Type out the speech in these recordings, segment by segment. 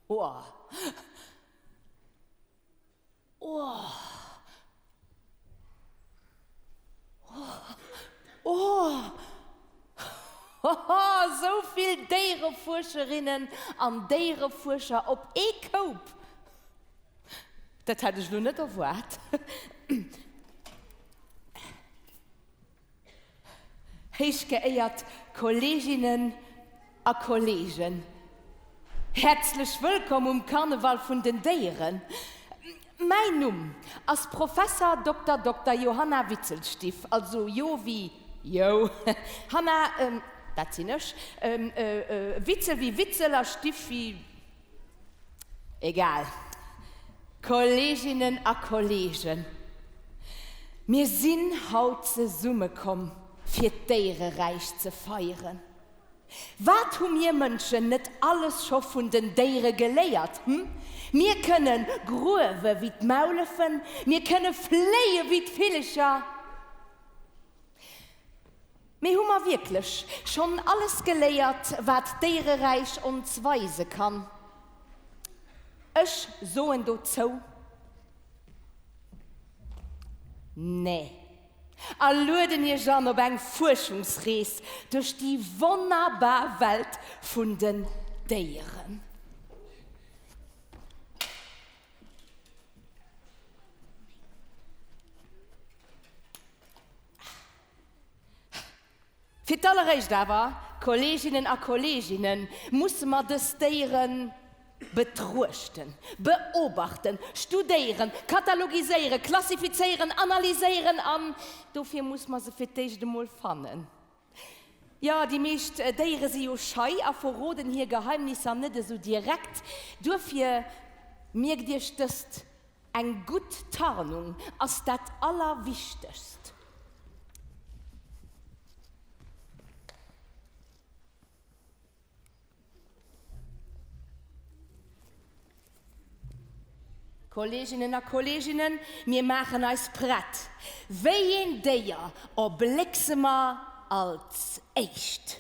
Woah! Oh! Oh! Hoho! Esou vill Déierefuerscherinnen an Déierefuerscher op ee Koup! Dat hätt ech elo net erwaart. Héichgeéiert Kolleeginnen a Kolleegen, häerzlech wëllkomm um Karneval vun den Déieren. Mäin Numm ass Professer Dokter Dokter Johanna Witzelstiff, also Jo wéi Jou, Hanna, dat sinn ech, Witzel wéi Witzel a Stiff wéi. Egal. Kolleeginnen a Kolleegen, mir sinn haut zesummekomm, fir d'Déiereräich ze feieren. Wat hu mir Mënschen net alles scho vun den Déiere geléiert, hm? Mir kënne gruewe wéi d'Maulefen, mir kënne fléie wéi d'Villecher. Mee hu mer wierklech schonn alles geléiert, wat d'Déiereräich ons weise kann? Ech soen dozou, Nee. A lueden iech an op eng Fuerschungsrees duerch déi wonnerbar Welt vun den Déieren. Fir d'alleréischt awer, Kolleeginnen a Kolleeginnen, musse mer dës Déiere betruechten, beobachten, studéieren, katalogiséieren, klassifizéieren, analyséieren an dofir muss mer se fir d'éischt emol fannen. Jo, déi meescht Déiere si jo schei a verroden hir Geheimnisser net esou direkt. Duerfir mierkt Iech dëst, Eng gutt Tarnung ass dat Allerwichtegst. Kolleeginnen a Kolleeginnen, mir maachen eis prett. Wéi een Déier erbléckse mer als éischt?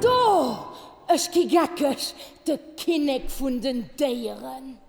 Do! Ech gi geckeg, de Kinnek vun den Déieren!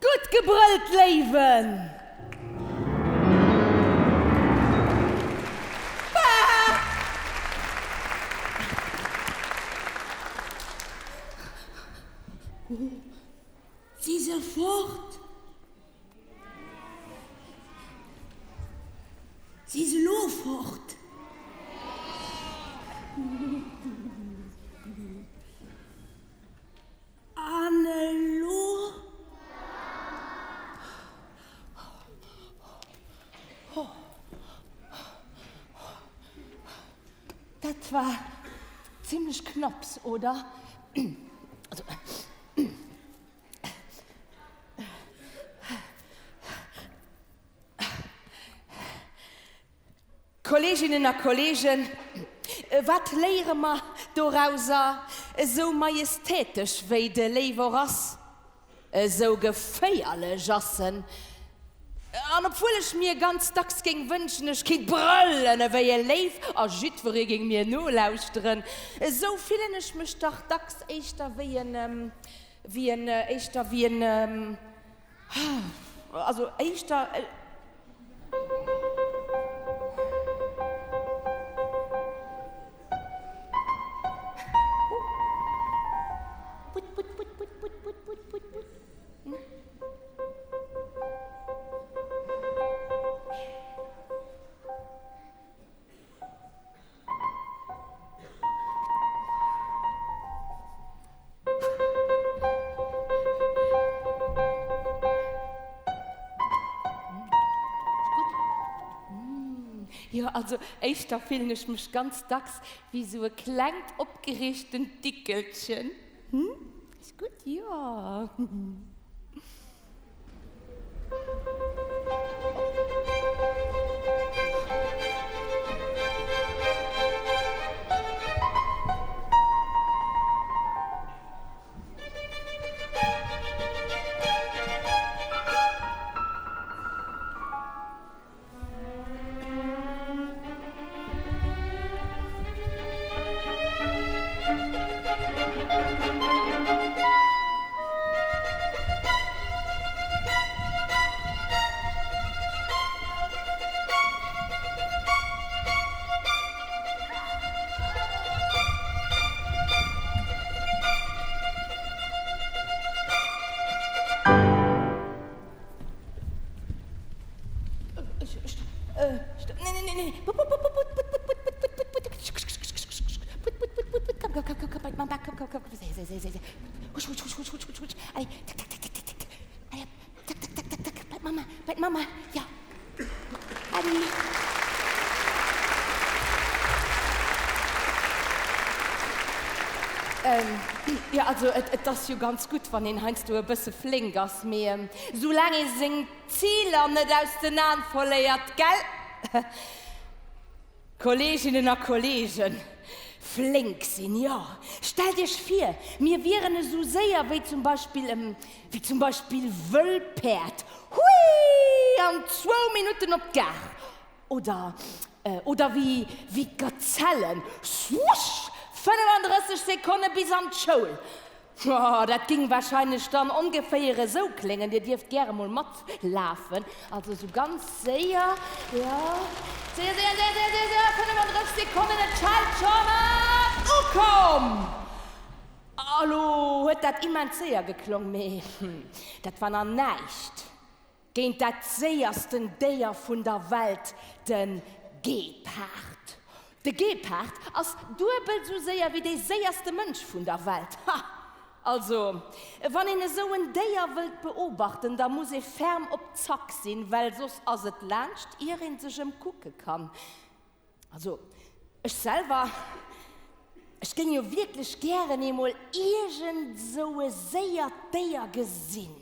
Gutt gebrëllt, Léiwen! Si se fort? Si se lo fort? An elo? Dat war zimlech knapps, oder? Also. Kolleeginnen a Kolleegen, wat léiere mer dorauser? Esou majestätesch wéi de Léiw och ass, esou geféierlech ass en. An obwuel ech mir ganz dacks géing wënschen, ech kéint brëllen ewéi e Léiw a jiddweree géing mir nolauschteren, esou fillen ech mech dach dacks éischter wéi en, wéi en, éischter wéi en, Also éischter. Jo, also éischter fillen ech mech ganz dacks wéi sou e klengt opgereegtent Dickelchen. Hm? Ass gutt? Jo. Jo, also et ass jo ganz gutt, wann een heiansdo e bësse flénk ass, mee soulaang ee seng Ziler net aus den Aen verléiert, gell? Kolleeginnen a Kolleegen, flénk sinn, jo! Stellt Iech vir, mir wieren esou séier wéi zum Beispill, wéi zum Beispill wëll Päerd, hui, an zwou Minutten op d'Gare! Oder, oder wéi, wéi d'Gazellen, swusch, 35 Sekonne bis an d'Schoul! Oh, dat ging wahrscheinlech dann ongeféier esou kléngen, Dir dierft gäre mol matlafen, also esou ganz séier, jo, séier, séier, séier, séier, séier, séier, 35 Sekonnen, et schellt schonn, an ukomm! Elo huet dat immens séier geklong, mee dat war nach näischt. Géint dat séiersten Déier vun der Welt, de Gepard. De Gepard ass duebel sou séier wéi dee séierste Mënsch vun der Welt. Ha! Also, wann een esou en Déier wëllt beobachten, da muss ee ferm op Zack sinn, well soss ass et laanscht, ier een sech ëmkucke kann. Also, ech selwer, ech géing jo wierklech gären eemol iergend sou e séiert Déier gesinn.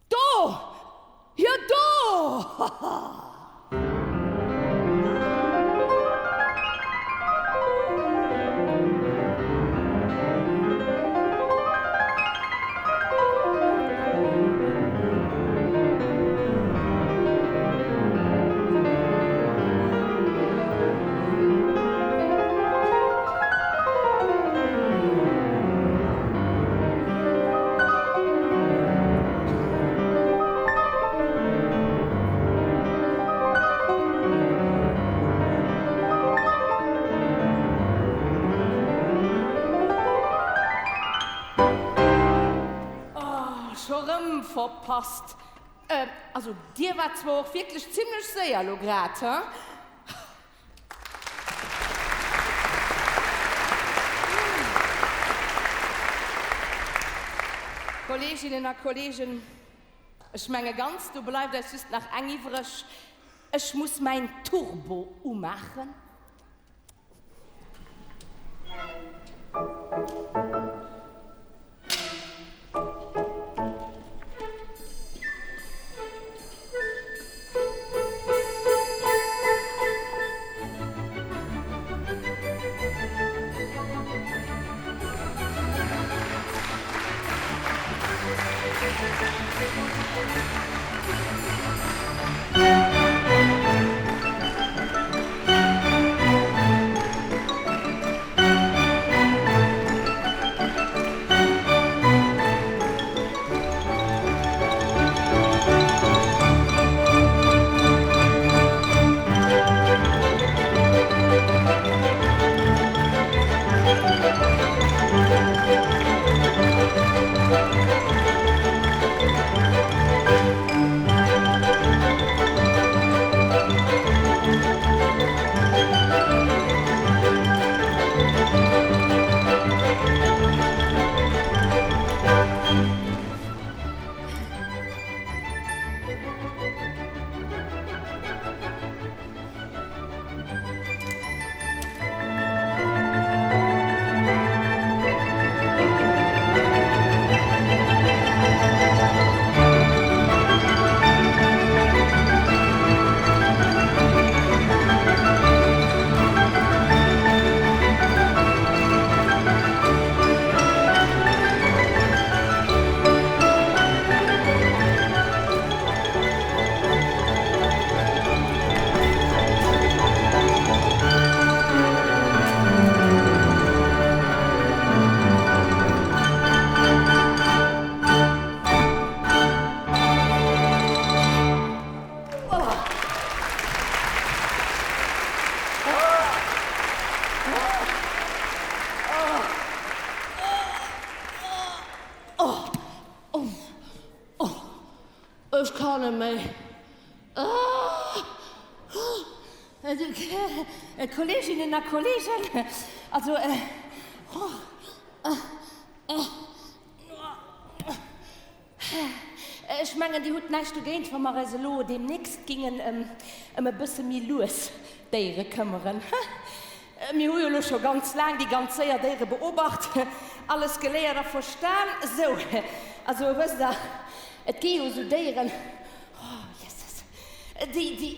Do! Jo, do! Haha! Oh, scho rëm verpasst. Also dir waart zwar och wierklech zimlech séier elo grad, he? Kolleeginnen a Kolleegen, ech menge ganz, do bleift eis just nach eng iwwreg, Ech muss mäin Turbo umaachen. Ech kann net méi. Kolleeginnen a Kolleegen, also ech mengen, Dir hutt näischt dogéint, wa mer eis elo deemnächst gingen ëm e bësse méi lues Déiere këmmeren. Mir hu jo elo scho ganz laang déi ganz séier Déiere beobacht, alles geléiert a verstan. Esou, also wësst Der, et gi jo esou Déieren, oh Jesses, déi, déi,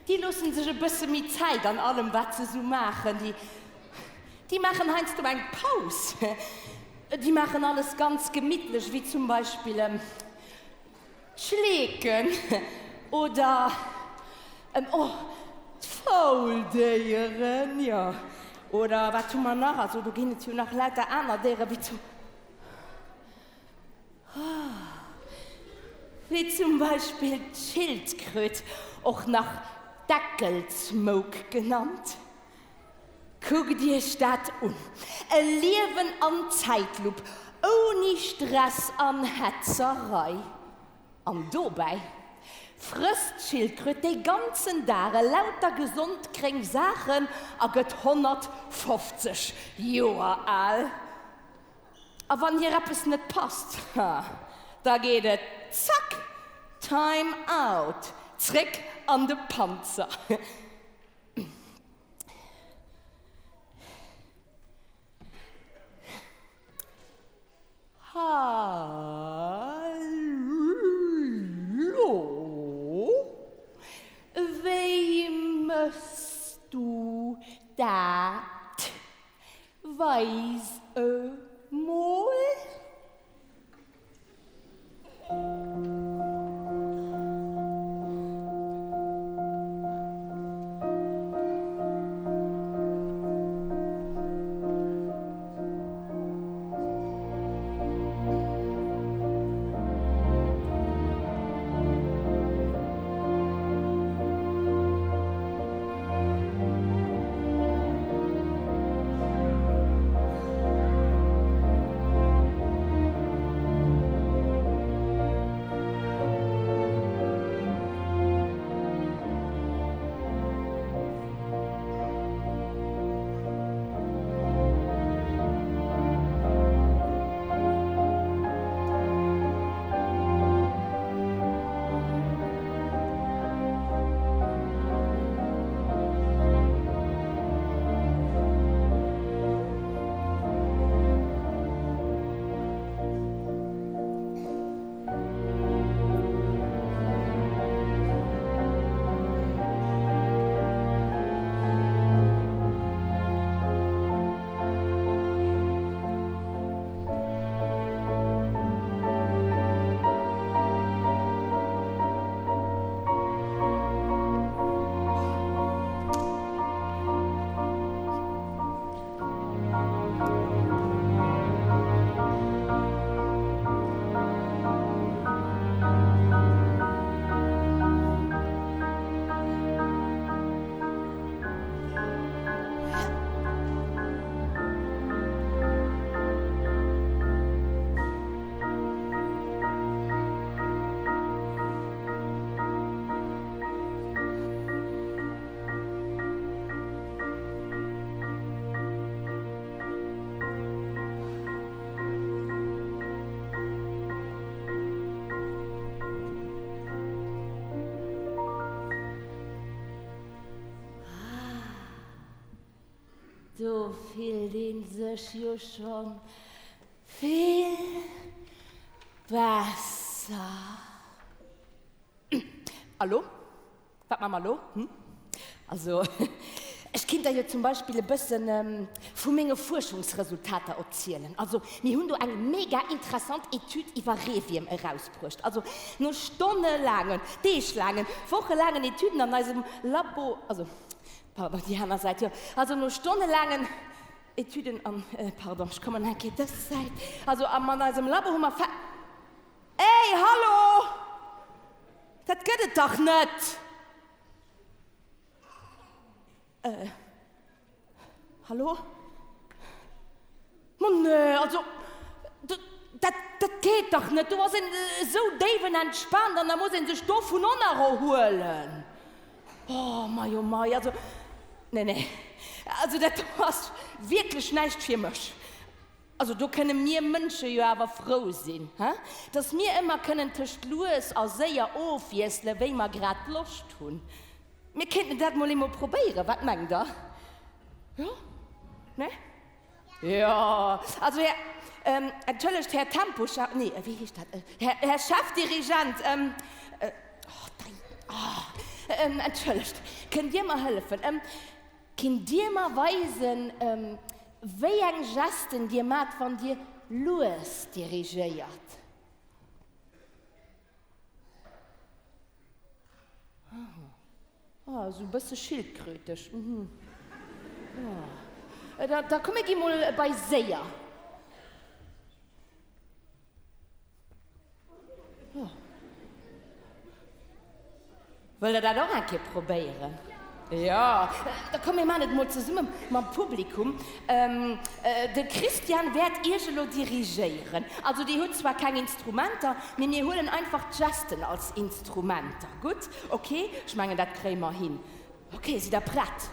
déi loosse sech e bësse méi Zäit an allem, wat se esou maachen. Déi, déi maachen heiansdo eng Paus. Déi maachen alles ganz gemittlech, wéi zum Beispill d'Schleeken oder, oh, d'Fauldéieren, jo. Oder wat hu mer nach? Also do ginn et jo nach lauter aner Déieren, wéi zum, wéi zum Beispill d'Schildkröt, och nach Deckelsmouk genannt. Kuckt iech dat un, e Liewen an Zäitlupp, ouni Stress an Hetzerei. An dobäi frësst d'Schildkröt dee ganzen Dag elauter gesond gréng Saachen a gëtt 150 Joer al. A wann hir eppes net passt, ha, da geet et zack, Time out, zréck an de Panzer. Hallo, wéi mëss du dat? Weis emol. Do fillt een sech jo schonn vill besser. Allo? Wat maache mer elo? Hm? Also, ech kinnt der jo zum Beispill e bëssen vu menge Fuerschungsresultater erzielen. Also, mir hunn do eng mega interessant Etüd iwwer Reewierm erausbruecht. Also, no stonnelaangen, deeglaangen, wochelaangen Etüden an eisem Labo, also, pardon, déi aner Säit, jo, also no stonnelaangen Etüden an, pardon, ech kommen eng Kéier dës Säit, also an eisem Labo hu mer fe. Ey, hallo! Dat gëtt et dach net! Äh, hallo? Ma nee, also, dat, dat geet dach net! Do ass een esou déiwenentspaant an da muss ee sech dovun och nach erhuelen. Oh mei, oh mei, also, nee, nee, also dat do ass wierklech näischt fir mech. Also do kënne mir Mënsche jo awer frou sinn, he? Dass mir ëmmer kënnen tëscht lues a séier ofwiessele wéi mer grad Loscht hunn. Mir kéinten dat mol eemol probéieren, wat mengt der? Jo? Nee? Jo! Also Här, entschëllegt, Här Tempochef, nee, wéi heescht dat, Här, Här Chefdirigent, oh, dei, oh, entschëllegt, kënnt Dir mer hëllefen? Kinnt Dir mer weisen, wéi eng Gesten Dir maacht, wann Dir lues dirigéiert? Ah, esou e bësse schildkröteg. Mhm. Da komm mir gi mol bei séier. Wëllt der dat och eng Kéier probéieren? Jo, da komm mir maachen et mol zesumme mam Publikum. De Christian wäert iech elo dirigéieren. Also dir hutt zwar keng Instrumenter, mee mir huelen einfach d'Gesten als Instrumenter. Gutt? Ok, ech mengen dat kréie mer hin. Ok, sidd der prett?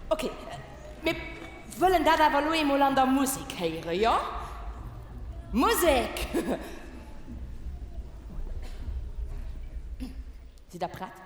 Ok, mir wëllen dat awer elo eemol an der Musek héieren, jo? Musek! Sidd der prett?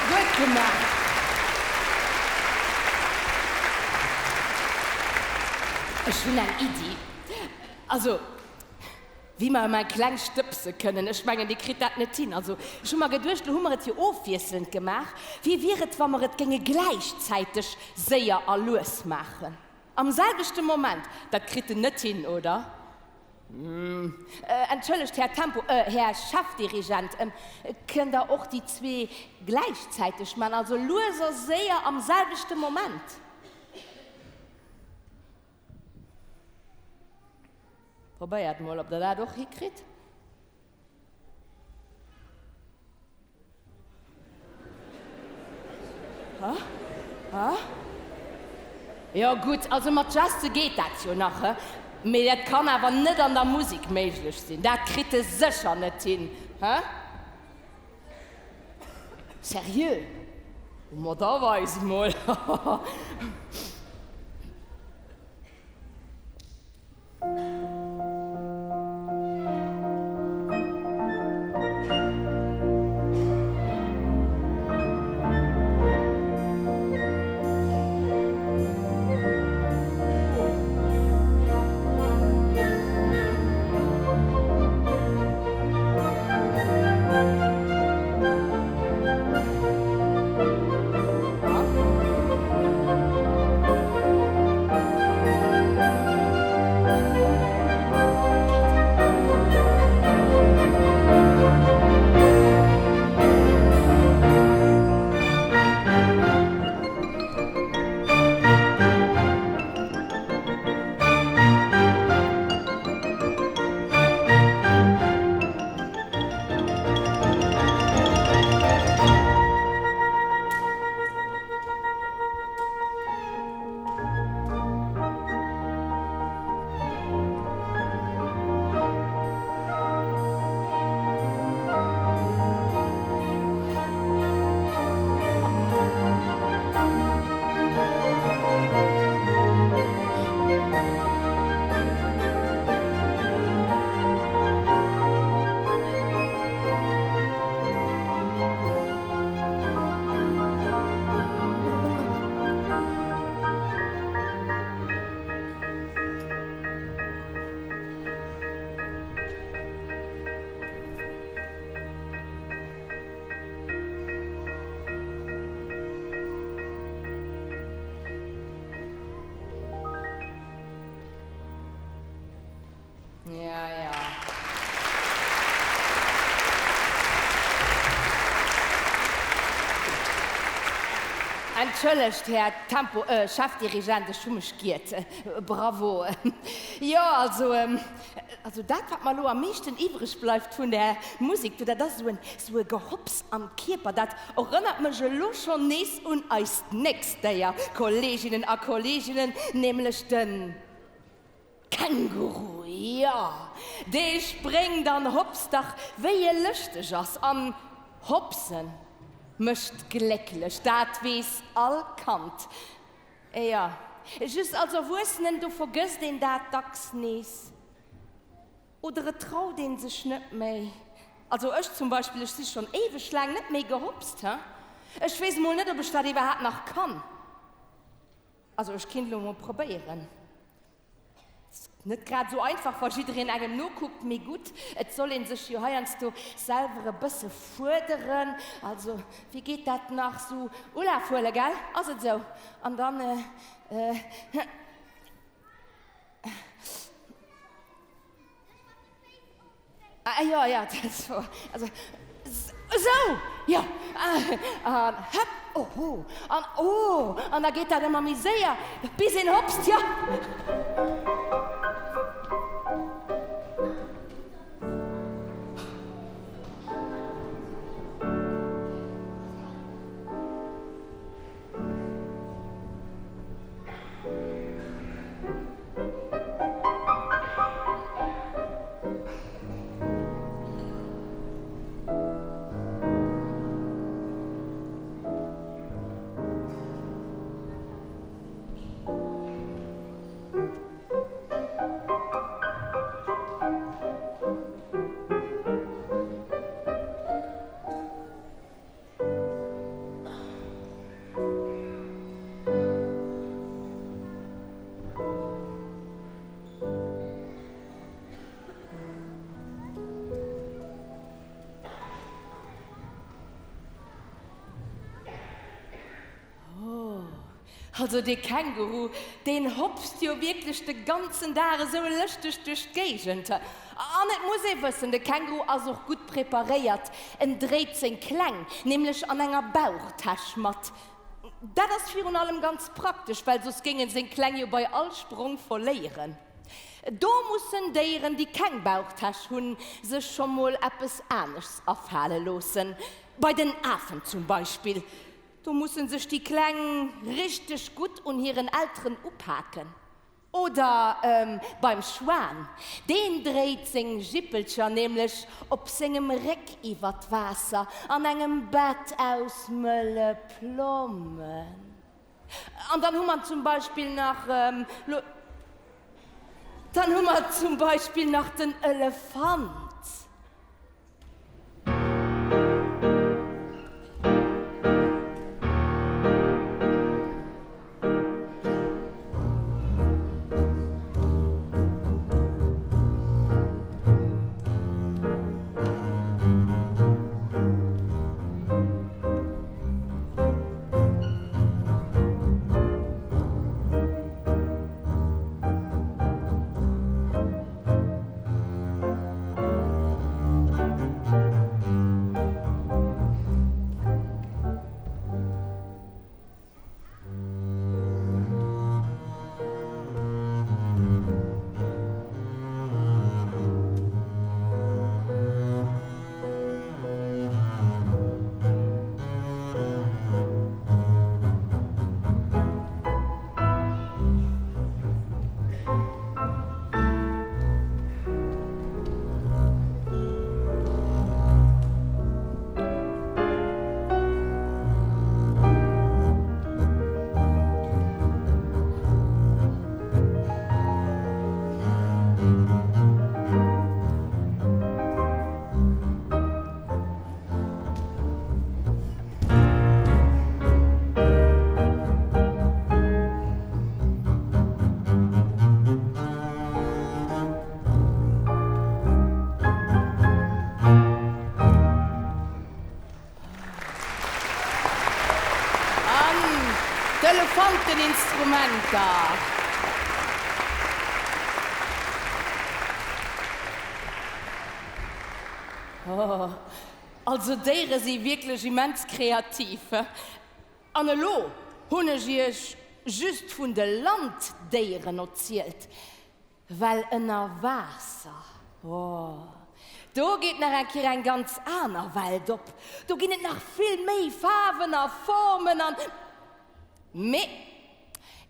Gutt gemaach! Ech hunn eng Iddi. Also, Wéi mer ëm eng kleng stëbse kënnen. Ech mengen, Dir kritt dat net hin. Also, ech hu mer geduecht, lo hu mer et jo ofwiesselnd gemaach, wéi wier et, wa mer et géinge gläichzäiteg séier a lues maachen? Am selwechte Moment. Dat kritt en net hin, oder? Hm. Entschëllegt, Här Tempo, Här Chefdirigent, kënnt Der och déi zwee gläichzäiteg maachen, also lues a séier am selwechte Moment? Probéiert mol, ob der dat och hikritt. Ha? Ha? Jo gutt, also mat Geste geet dat jo nach, he? Mee dat kann awer net an der Musek méiglech sinn. Dat kritt e sécher net hin, he? Seriö? Ma da weis mol. Entschëllegt, Här Tempo, Chefdirigent, ech hu mech giert. Bravo. Jo, also, also dat, wat mer elo am meeschten iwwreg bleift vun där Musek do, dat ass esou en, esou e Gehopps am Kierper. Dat erënnert mech elo schonn nees un eist nächst Déier, Kolleeginnen a Kolleeginnen, nämlech de Känguru. Jo, dee spréngt an hopst dach wéi e lëschteg ass. An hopse mécht glécklech, dat weess all Kand. Jo, just als Erwuessenen, do vergësst een dat dacks nees. Oder et traut een sech net méi. Also ech zum Beispill, ech si schonn éiweg laang net méi gehopst, he. Ech weess mol net, ob ech dat iwwerhaapt nach kann. Also ech kinnt elo mol probéieren. Net grad esou einfach, wa jiddereen engem nokuckt, mee gutt, et soll een sech jo heiansdo selwer e bësse fuerderen. Also wéi geet dat nach? Sou Ulaf huele, gell? Ass et esou? An dann, äh. Ah, jo, jo, dat ass wouer. Also, esou, jo, an hëpp, oho, an oh, an da geet dat ëmmer méi séier, bis een hopst, jo. Oh, also dee Känguru, deen hopst jo wierklech de ganzen Dag esou lëschteg duerch d'Géigend. An et muss ee wëssen, de Känguru ass och gutt preparéiert, en dréit seng Kleng nämlech an enger Bauchtäsch mat. Dat ass virun allem ganz praktesch, well soss géingen seng Kleng jo bei all Sprong verléieren. Do mussen Déieren, déi keng Bauchtäsch hunn, sech scho mol eppes aneschts afale loossen. Bei den Afen zum Beispill, do musse sech déi Kleng richteg gutt un hiren Elteren upaken. Oder beim Schwan, deen dréit seng Jippelcher nämlech op sengem Réck iwwer d'Waasser an engem Bett aus mëlle Plommen. An dann hu mer zum Beispill nach, dann hu mer zum Beispill nach den Elefant. An d'Elefanteninstrumenter. Oh, also Déiere si wierklech immens kreativ. An elo? Hunn ech iech just vun de Landdéieren erzielt, well ënner Waasser, oh, do geet nach eng Kéier eng ganz aner Welt op. Do ginn et nach vill méi Faarwen a Formen an. Mee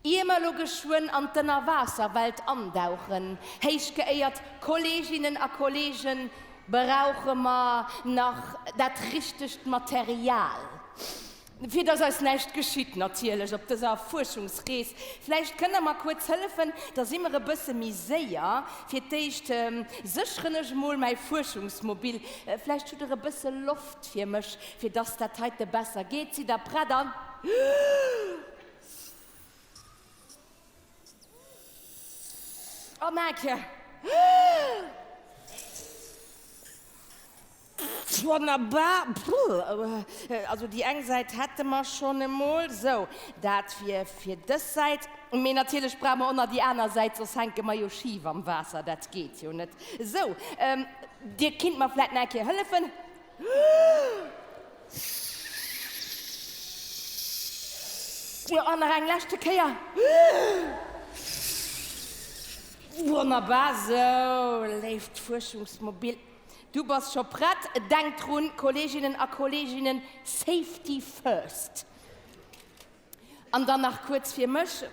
ier mer elo geschwënn an d'Ënnerwaasserwelt andauchen, héichgeéiert Kolleeginnen a Kolleegen, brauche mer nach dat richtegt Material. Fir dass eis näischt geschitt natierlech op dëser Fuerschungsrees. Vläicht kënnt der mer kuerz hëllefen, da si mer e bësse méi séier. Fir d'éischt sécheren ech emol mäi Fuerschungsmobil. Vläicht hutt der e bësse Loft fir mech, fir dass dat heite besser geet. Sidd der prett an. An eng Kéier. Wonnerbar! Also déi eng Säit hätte mer schonn emol. Sou, dat wier fir dës Säit. Mee natierlech brauche mer och nach déi aner Säit, soss hänke mer jo schif am Waasser, dat geet jo net. Sou, Dir kinnt mer vläit nach eng Kéier hëllefen. Jo, an nach eng leschte Kéier. Wonnerbar! Sou, léift Fuerschungsmobil. Du bass scho prett? Denkt drun, Kolleeginnen a Kolleeginnen, Safety first! An dann nach kuerz fir mech.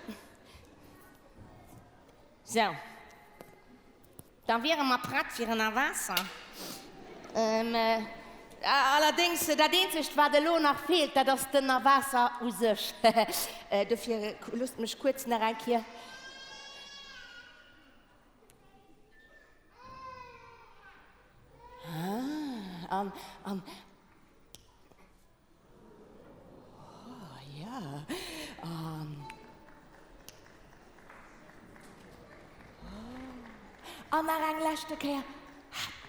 Sou, da wiere mer prett fir ënner Waasser. Allerdéngs, dat eenzegt, wat elo nach feelt, dat ass d'Ënnerwaasser u sech. Dofir loosst mech kuerz nach eng Kéier. Ah, an, an, oh ja, an, oh, an nach eng leschte Kéier, happ.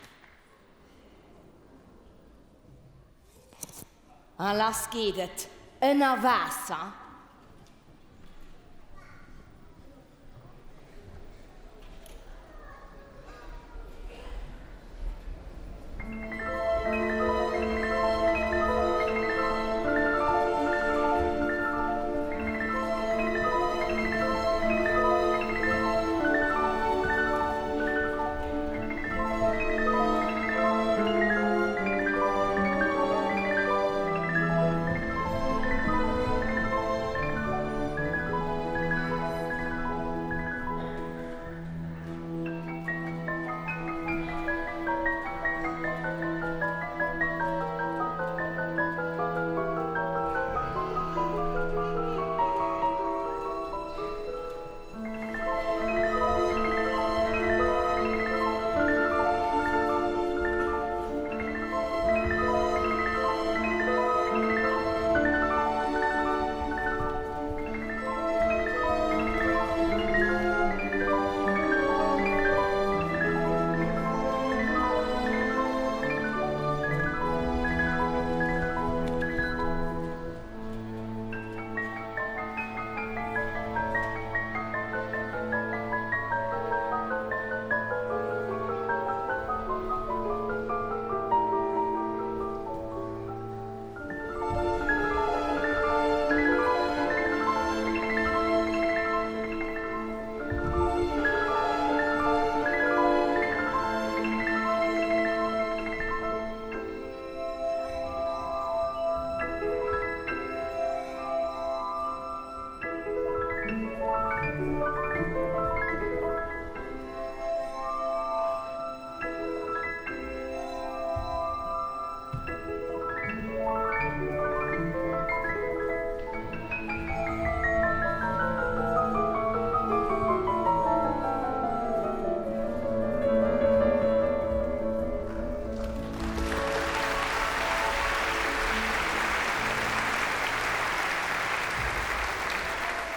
A lass geet et, ënner Waasser.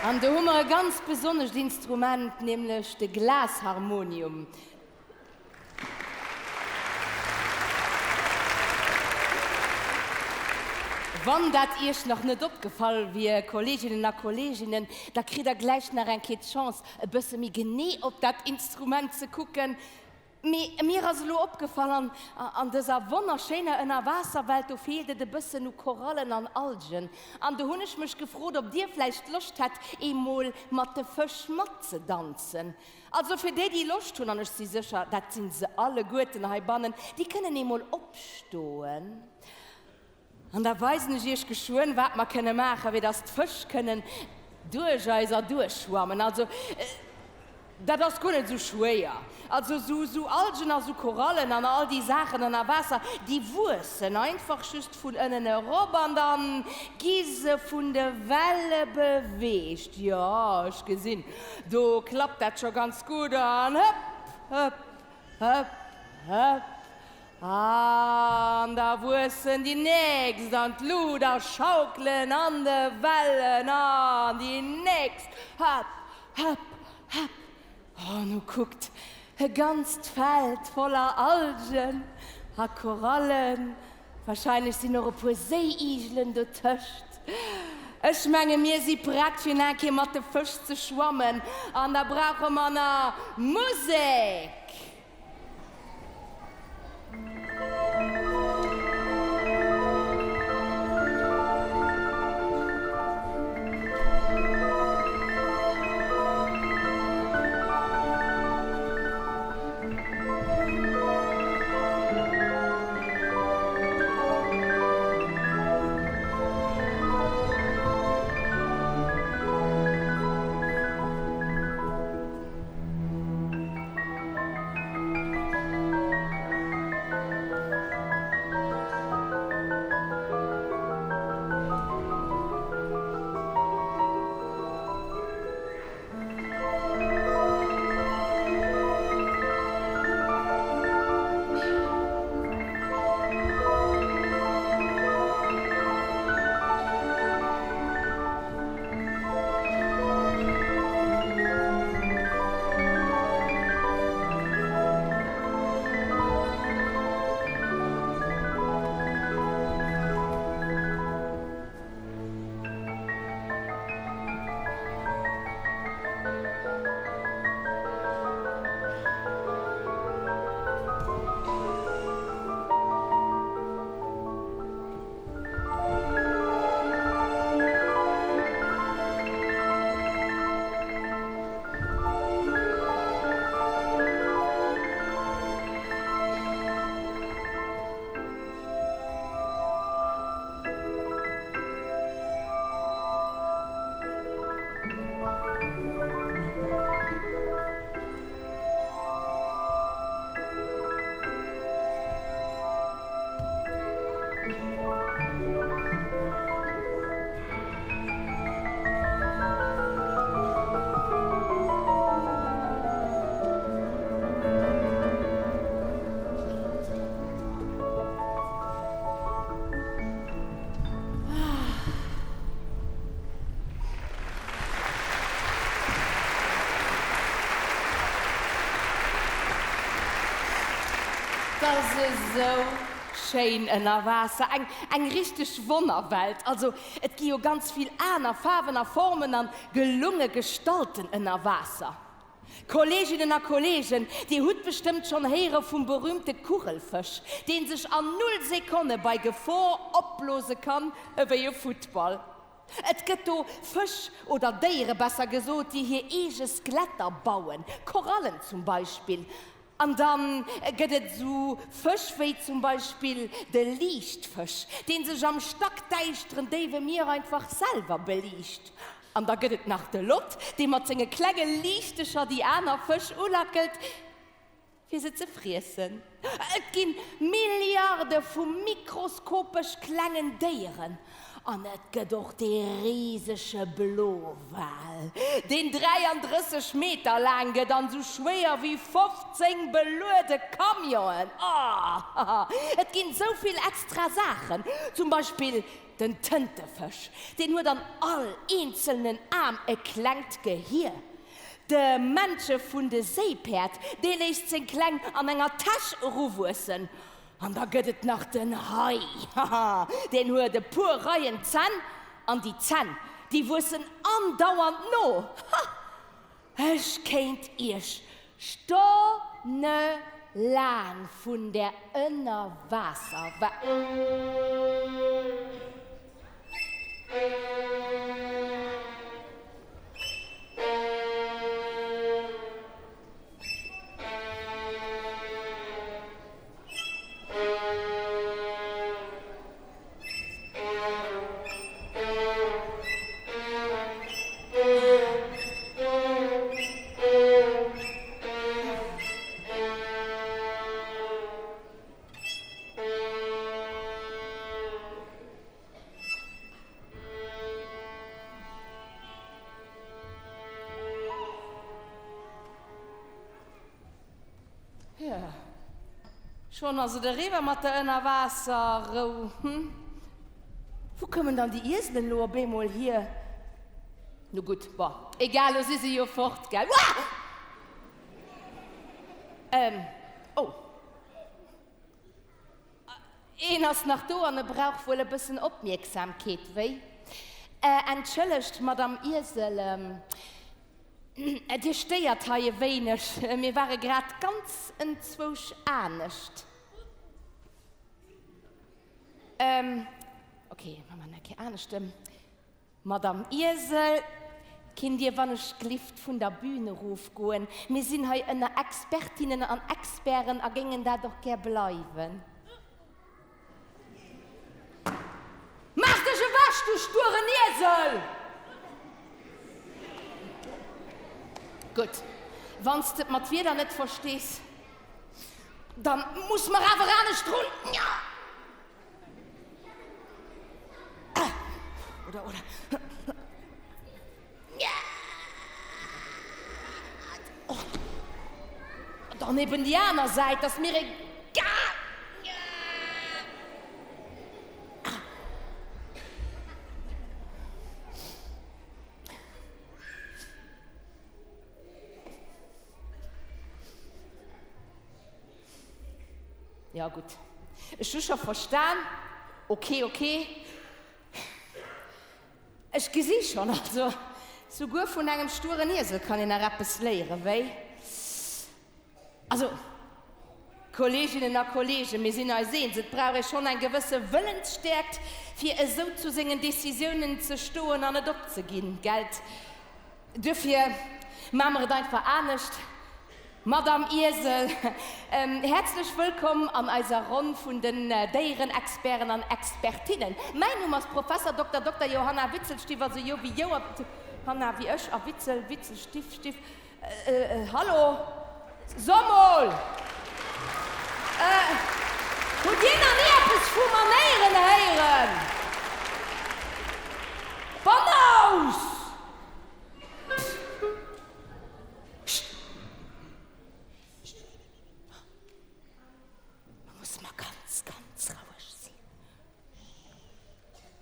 An do hu mer e ganz besonnescht Instrument, nämlech de Glasharmonium. Wann dat Iech nach net opgefall wier, Kolleeginnen a Kolleeginnen, da kritt Der gläich nach eng Kéier d'Chance, e bësse méi genee op dat Instrument ze kucken. Mee mir ass elo opgefall, an an dëser wonnerschéiner Ënnerwaasserwelt, do feelt et e bëssen u Korallen an Algen. An do hunn ech mech gefrot, ob dir vläicht Loscht hätt, eemol mat de Fësch matzedanzen. Also fir déi, déi Loscht hunn, an ech si sécher, dat si se alleguerten heibannen, déi kënnen eemol opstoen. An da weisen ech iech geschwënn, wat mer kënne maachen, fir dass d'Fësch kënnen duerch eis erduerch schwammen. Also, dat ass guer net esou schwéier. Also, esou, esou Algen a sou Korallen an all déi Saachen ënner Waasser, déi wuessen einfach just vun ënnen erop an da gi se vun de Welle beweegt. Jo, ech gesinn, do klappt dat scho ganz gutt an hëpp, hëpp, hëpp, hëpp. An da wuessen déi nächst an d'Lut a schaukelen an de Wellen an déi nächst, hëpp, hëpp, hëpp. Oh, nu kuckt, e ganzt Feld voller Algen a Korallen. Wahrscheinlech sinn och e puer Séiigelen dotëscht. Ech menge mir si prett fir nach eng Kéier mat de Fësch ze schwammen an da brauche mer nach Musek! 't ass esou schéin ënner Waasser, eng eng richteg Wonnerwelt. Also et gi jo ganz vill aner Faarwen a Formen an gelunge Gestalten ënner Waasser. Kolleeginnen a Kolleegen, dir hutt bestëmmt schonn héiere vum berühmte Kugelfësch, deen sech an null Sekonne bei Gefor opblose kann ewéi e Futtball. Et gëtt do Fësch, oder Déiere besser gesot, déi hir eege Skeletter bauen, Korallen zum Beispill. An da gëtt et esou Fësch wéi zum Beispill de Liichtfësch, dee sech am stackdäischteren déiwe Mier einfach selwer beliicht. An da gëtt et nach de Lott, dee mat senge klenge Liichtecher déi aner Fësch ulackelt, fir se ze friessen. Et gi Milliarde vu mikroskopesch klengen Déieren. An et gëtt och dee risege Blowal, deen 33 Meter laang gëtt an esou schwéier wéi 15 beluede Camionen. Oh, et ginn esou vill extra Saachen, zum Beispill den Tëntefësch, deen huet an all eenzelnen Aarm e klengt Gehier. De Männche vun de Séipäerd, dee léisst seng Kleng an enger Täsch eruwuessen. An da gëtt et nach den Hai, haha, deen huet e puer Reien Zänn, an déi Zänn, déi wuessen andauernd no, ha! Ech kéint iech stonnelaang. Laang vun der Ënnerwaasser. Jo, schonn ass et eriwwer mat der Ënnerwaasserrou, hm? Wou koumen dann déi Ieselen elo op eemol hier? Nu gutt, bon, egal, lo si se jo fort, gell? Uah! Ähm, oh. Een ass nach do an e brauch wuel e bëssen Opmierksamkeet, wéi? Entschëllegt, Madame Iesel, Dir stéiert hei e wéineg, mir ware grad ganz enzwousch anescht. Ok, maache mer eng Kéier anescht. Madame Iesel, kinnt Dir wann ech glift vun der Bühn erofgoen? Mir sinn hei ënner Expertinnen an Experten a géingen dat och gär bleiwen. Maach dech ewech, du stueren Iesel! Gutt, wann s de et mat Wierder net verstees, da muss mer awer anescht drun. Oder, oder. Oh. Dann eben déi aner Säit, ass mir egal. Jo gutt, ech hu scho verstan. Ok, ok. Ech gesi schonn, also souguer vun engem stueren Iesel kann een nach eppes léieren, wéi? Also, Kolleeginnen a Kolleegen, mir sinn eis eens, et brauch ee schonn eng gewësse Wëllensstäerkt, fir esou zu sengen Decisiounen ze stoen an net opzeginn, gellt? Duerfir maache mer et einfach anescht. Madame Iesel, häerzlech wëllkomm an eiser Ronn vun den Déierenexperten an Expertinnen. Mäin Numm ass Professor Dokter Dokter Johanna Witzelstiff, also Jo wéi Jo a Hanna wéi ech a Witzel, Witzel, Stiff, Stiff. Hallo? So mol! Hutt Dir nach ni eppes vu Manéieren héieren? Bannaus! Chut! Chut! Lo musse mer ganz, ganz roueg sinn. Chut!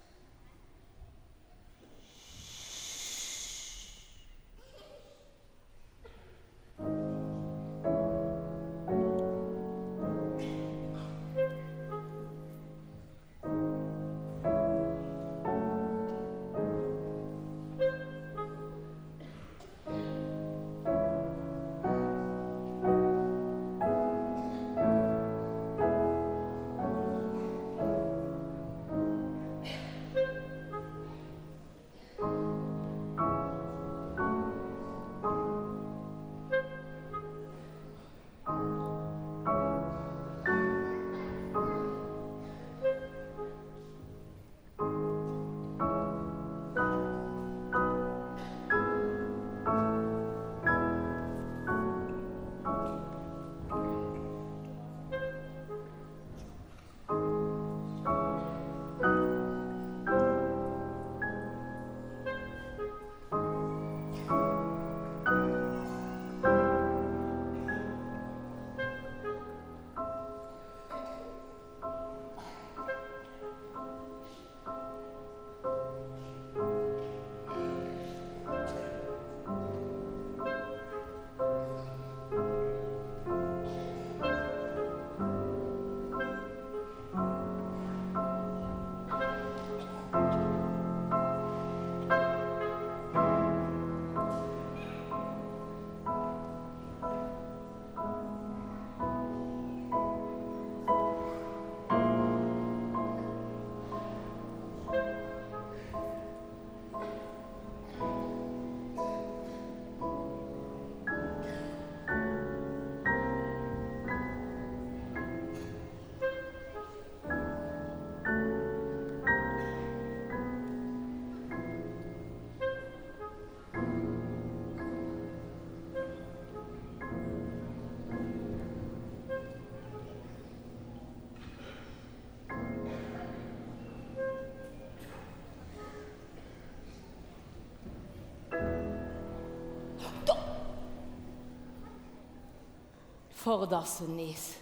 Fort ass en nees.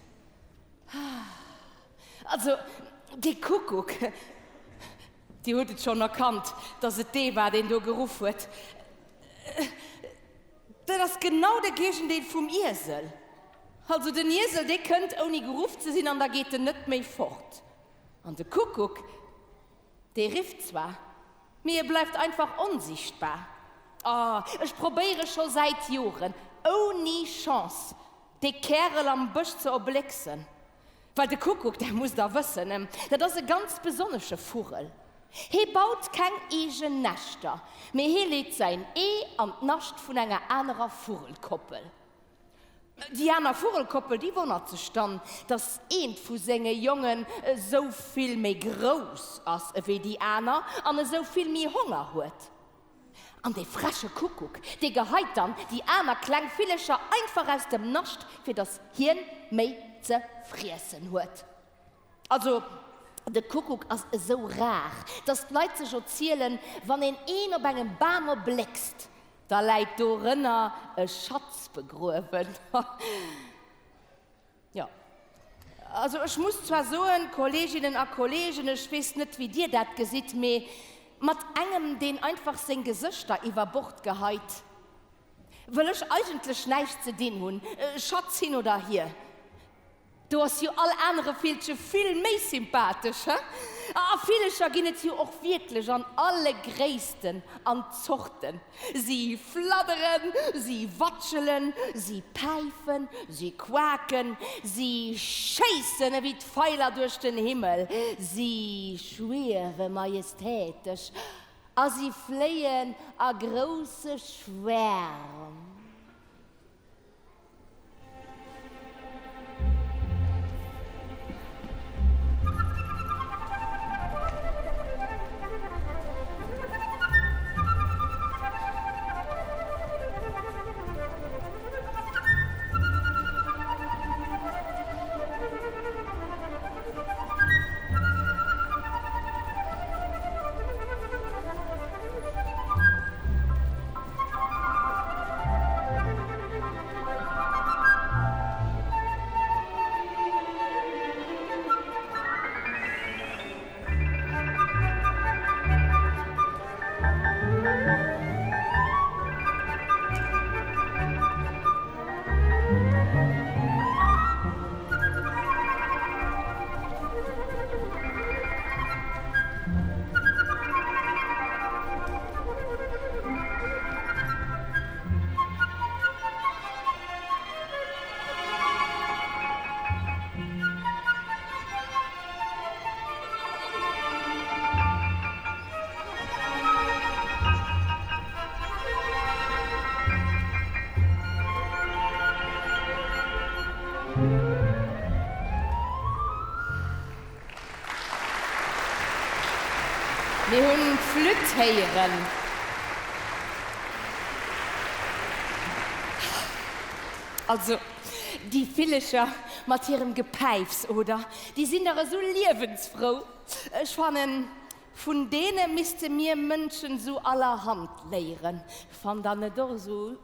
Also, dee Kuckuck, Dir hutt et schonn erkannt, dass et dee war, deen do geruff huet. Dat ass genau de Géigendeel vum Iesel. Also den Iesel, dee kënnt, ouni geruff ze sinn, an da geet en net méi fort. An de Kuckuck, dee rifft zwar, mee e bleift einfach onsichtbar. Oh, ech probéiere scho säit Joren, ouni Chance, dee Kärel am Bësch ze erblécksen. Well de Kuckuck, dat musst Der wëssen, dat ass e ganz besonnesche Vugel. Hee baut keng eegen Näschter, mee hee leet säin Ee an d'Nascht vun enger anerer Vugelkoppel. Déi aner Vugelkoppel, déi wonnert sech dann, dass eent vu senge Jongen esou vill méi grouss ass ewéi déi aner an esou vill méi Honger huet. An dee freche Kuckuck, dee geheit dann déi aner kleng Villecher einfach aus dem Nascht, fir dass hien méi ze friessen huet. Also, de Kuckuck ass esou rar, dass d'Leit sech erzielen, wann een een op engem Bam erbléckst, da läit dorënner e Schatz begruewen. Jo. Also ech muss zwar soen, Kolleeginnen a Kolleegen, ech weess net, wéi Dir dat gesitt, mee mat engem, deen einfach seng Gesëschter iwwer Bord geheit, wëll ech eigentlech näischt ze dinn hunn, Schatz hin oder hier. Do ass jo all anere Villche vill méi sympathesch, he? A Villecher ginn et jo och wierklech an alle Gréissten an Zorten. Si fladderen, si watschelen, si päifen, si quaken, si schéissen ewéi d'Feiler duerch den Himmel, si schwiewe majestätesch a si fléien a grousse Schwärm. Mir hunn d'Flütt héieren. Also, déi Villecher mat hirem Gepäifs, oder? Déi sinn dach esou liewensfrou. Ech fannen, vun deene misste mir Mënschen esou allerhand léieren. Fannt der net och esou?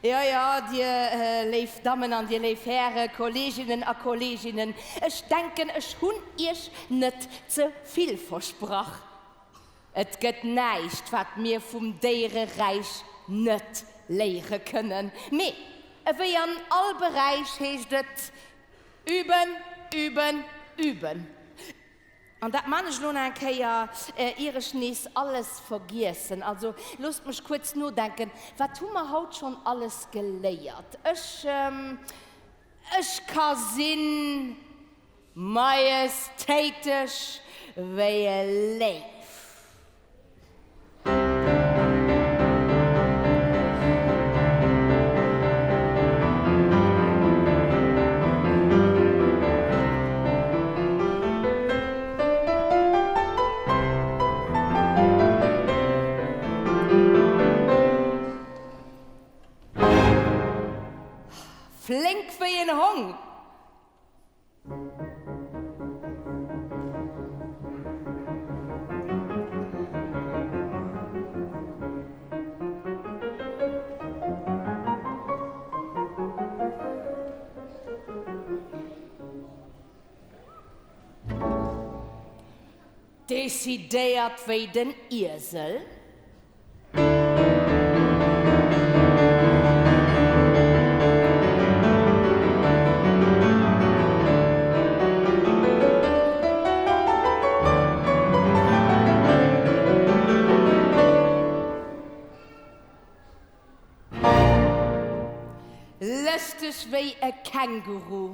Jo, jo, Dir léif Dammen an Dir léif Häre, Kolleeginnen a Kolleeginnen, ech denken, ech hunn Iech net ze vill versprach. Et gëtt näischt, wat mir vum Déiereräich net léiere kënnen. Mee ewéi an all Beräich heescht et, Üben, üben, üben. An dat man ech elo nach eng Kéier, ier ech nees alles vergiessen. Also, loosst mech kuerz nodenken, Wat hu mer haut schonn alles geléiert? Ech, ech ka sinn majestéitesch wéi e Léiw. Flénk wéi en Hong. Decidéiert wéi den Iesel. Lëschteg wéi e Känguru.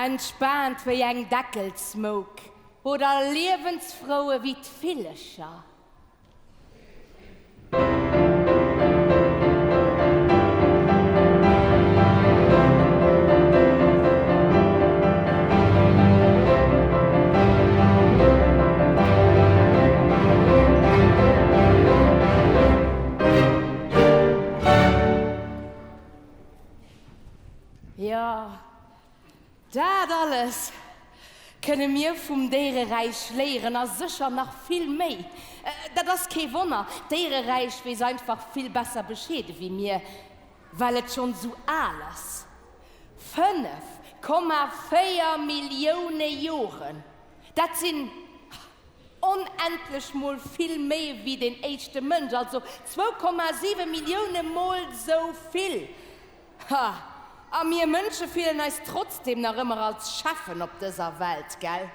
Entspaant wéi eng Deckelsmouk oder liewensfrou ewéi d'Villecher. Jo, Dat alles kënne mir vum Déiereräich léieren a sécher nach vill méi. Dat ass kee Wonner, d'Déiereräich weess einfach vill besser Bescheed ewéi mir, well et schonn esou al ass, 5,4 Millioune Joren, dat sinn onendlech mol vill méi ewéi deen éischte Mënsch, also 2,7 Millioune mol esou vill. Ha! A mir Mënsche fillen eis trotzdem nach ëmmer als Cheffen op dëser Welt, gell?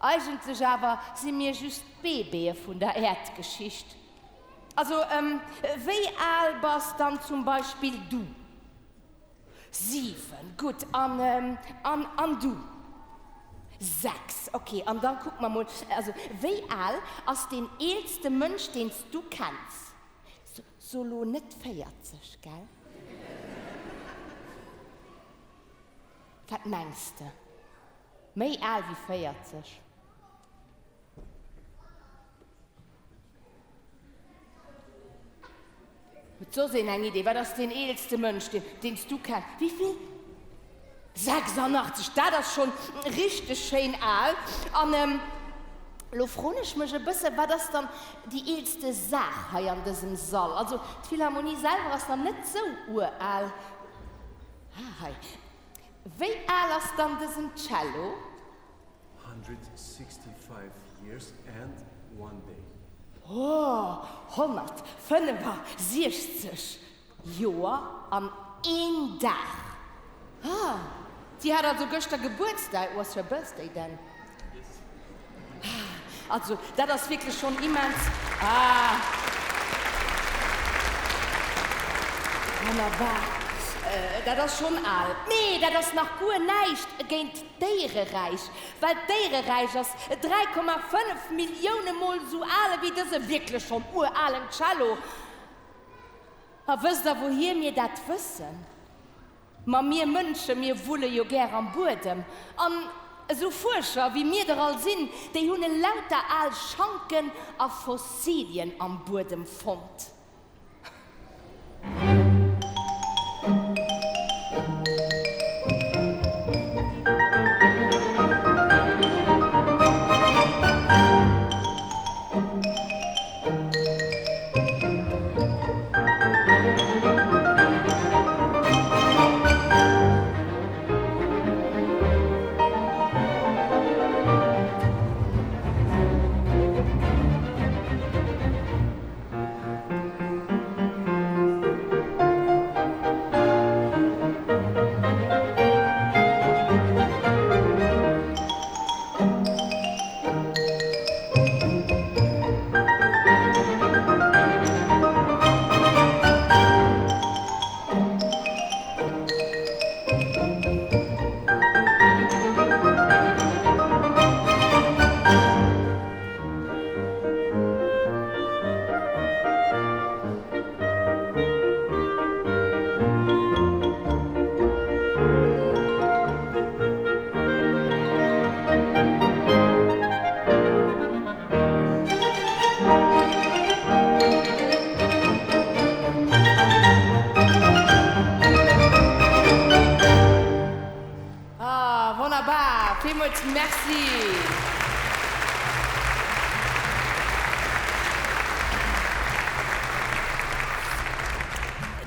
Eigentlech awer si mir just d'Bébéë vun der Äerdgeschicht. Also, wéi al bass dann zum Beispill du? 7, gutt. An, an, an du? 6, ok. An da kucke mer mol, also, wéi al ass deen eelste Mënsch, deen s du kenns? So lo net 40, gell? Wat mengs de? Méi al wéi 40? Huet soss een eng Idee? Wat ass deen eelste Mënsch, deen s du kenns? Wéivill? 86, dat ass schonn richteg schéin al. An elo froen ech mech e bësse, wat ass dann déi eelste Saach hei an dësem Sall? Also d'Philharmonie selwer ass nach net sou ural. Ah, hei. Wéi al ass dann dësen Cello? 165 years and one day. Oh, 165 Joer an een Dag. Ah, si hat also gëschter Gebuertsdag. It was her birthday then. Ah, also dat ass wierklech schonn immens. Ah, wonnerbar. Dat ass schonn al. Mee dat ass nach guer näischt géint d'Déiereräich, well d'Déiereräich ass 3,5 Millioune Mol esou al ewéi dëse wierklech schonn uralen Cello. A wësst der wouhier mir dat wëssen? Ma mir Mënsche, mir wulle jo gär am Buedem. An esou Fuerscher wéi mir der all sinn, déi hunn elauter al Schanken a Fossilien am Buedem fonnt.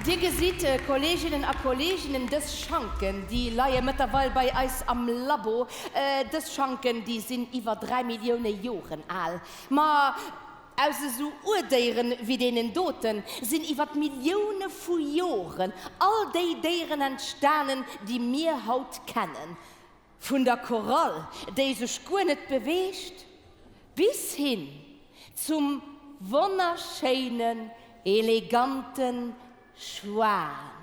Dir gesitt, Kolleeginnen a Kolleeginnen, dës Schanken, déi leie mëttlerweil bei eis am Labo. Dës Schanken, déi sinn iwwer 3 Millioune Joren al. Ma aus esou Urdéieren wéi deenen doten sinn iwwer Millioune vu Joren all déi Déieren entstanen, déi mir haut kennen. Vun der Korall, déi sech guer net beweegt, bis hin zum wonnerschéinen, elegante Schwan.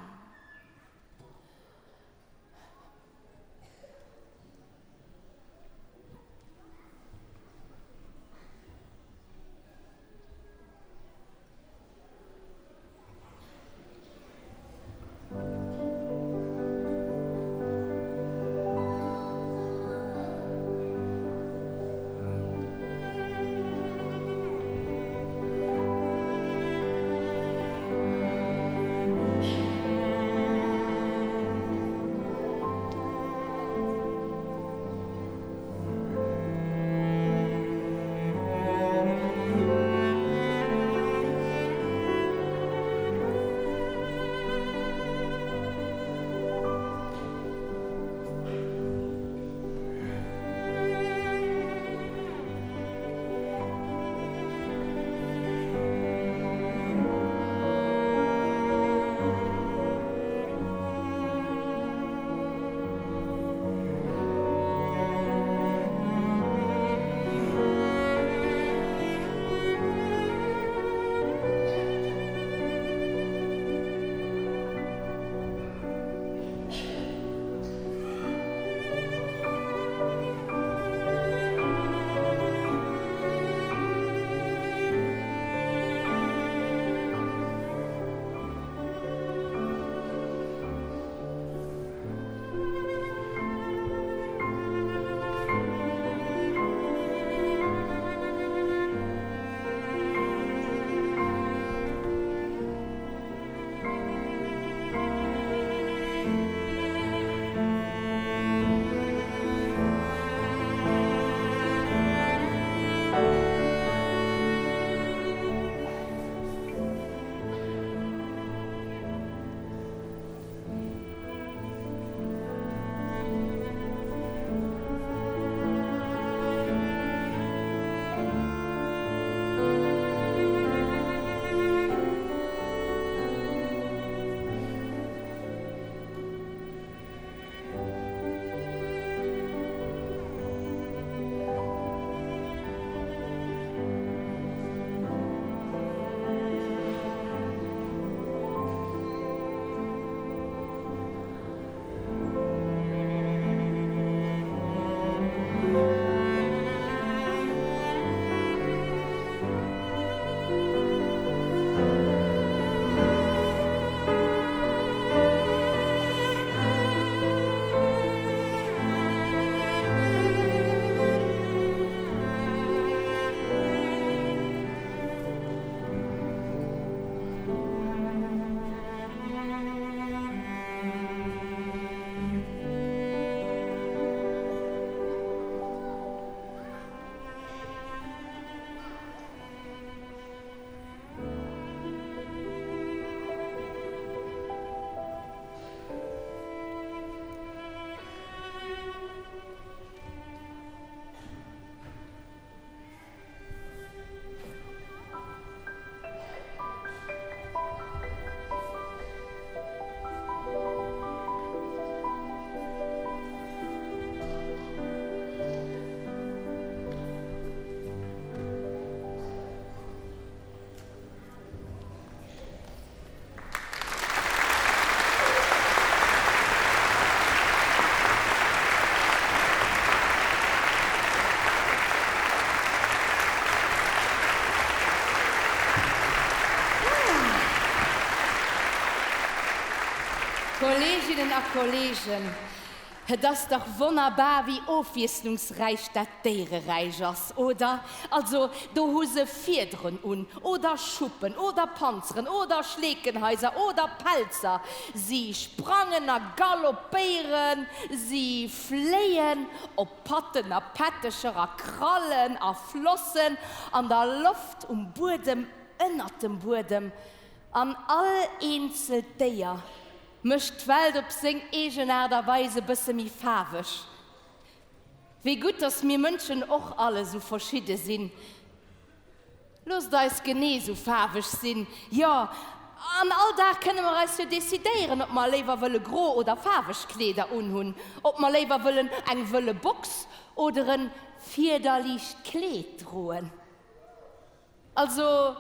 Kolleeginnen a Kolleegen. Et ass dach wonnerbar, wéi ofwiesslungsräich dat Déiereräich ass, oder? Also, do hu se Fiederen un, oder Schuppen, oder Panzeren, oder Schleekenhaiser, oder Pelzer. Si sprangen a galoppéieren, si fléien op Patten a Pättecher a Krallen a Flossen, an der Loft, um Buedem, ënnert dem Buedem. An all eenzelt Déier mécht d'Welt op seng eegen Aart a Weis e bësse méi faarweg. Wéi gutt, dass mir Mënschen och all esou verschidde sinn. Loosst eis genee esou faarweg sinn. Jo, an all Dag kënne mer eis jo decidéieren, ob mer léiwer wëlle gro oder faarweg Kleeder unhunn, ob mer léiwer wëllen eng wëlle Box oder en fiederliicht Kleed droen. Also,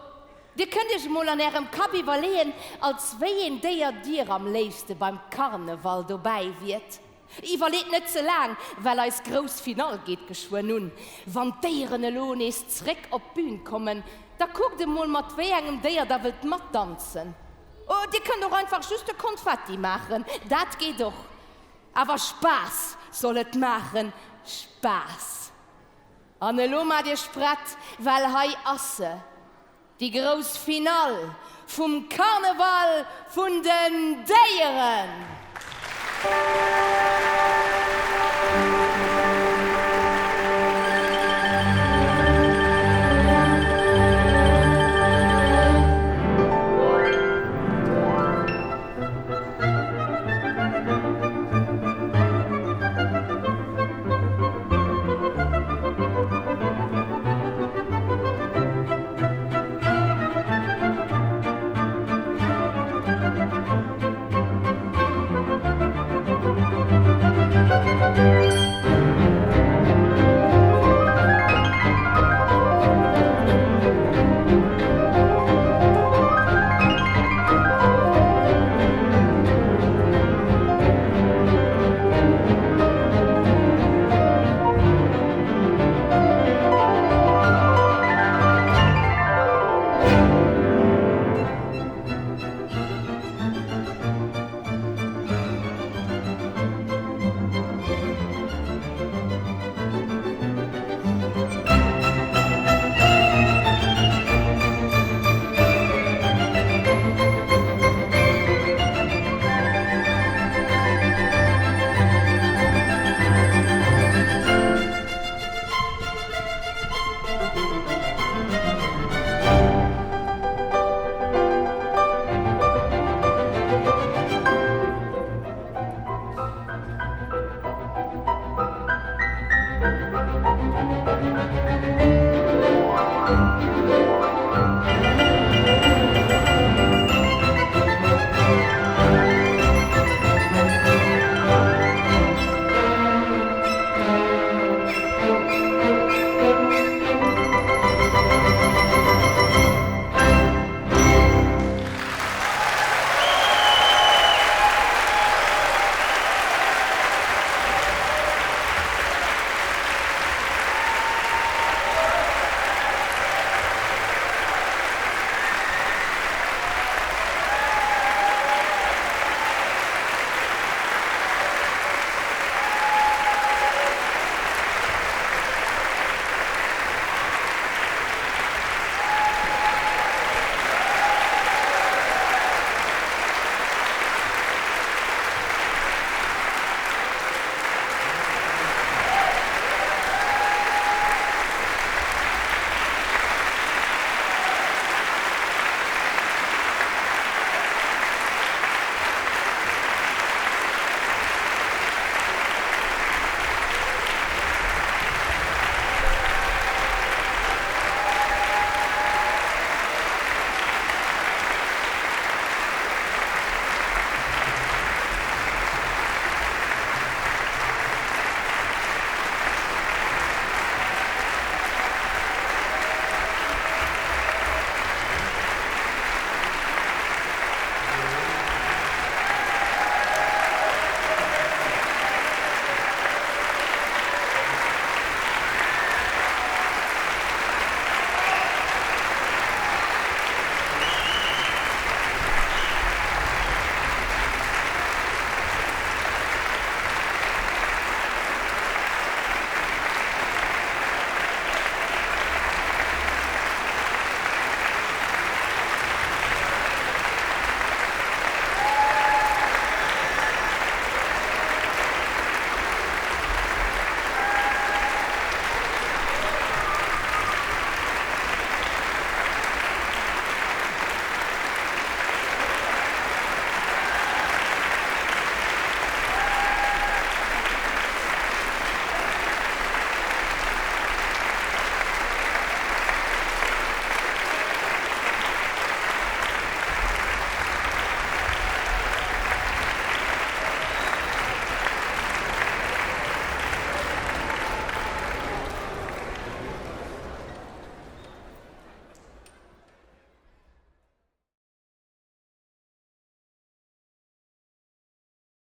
dir kënnt iech emol an ärem Kapp iwwerleeën, als wéi een Déier dir am léifste beim Karneval dobäi wiert. Iwwerleet net ze laang, well eis grouss Finall geet geschwënn un. Wann d'Déieren elo nees zréck op d'Bün kommen, da kuckt emol mat wéi engem Déier der wëllt matdanzen. Dir kënnt och einfach just de Konfetti maachen, dat geet och. Awer Spaass soll et maachen, Spaass! An elo maacht iech prett, well hei ass se, déi grouss Finall vum Karneval vun den Déieren!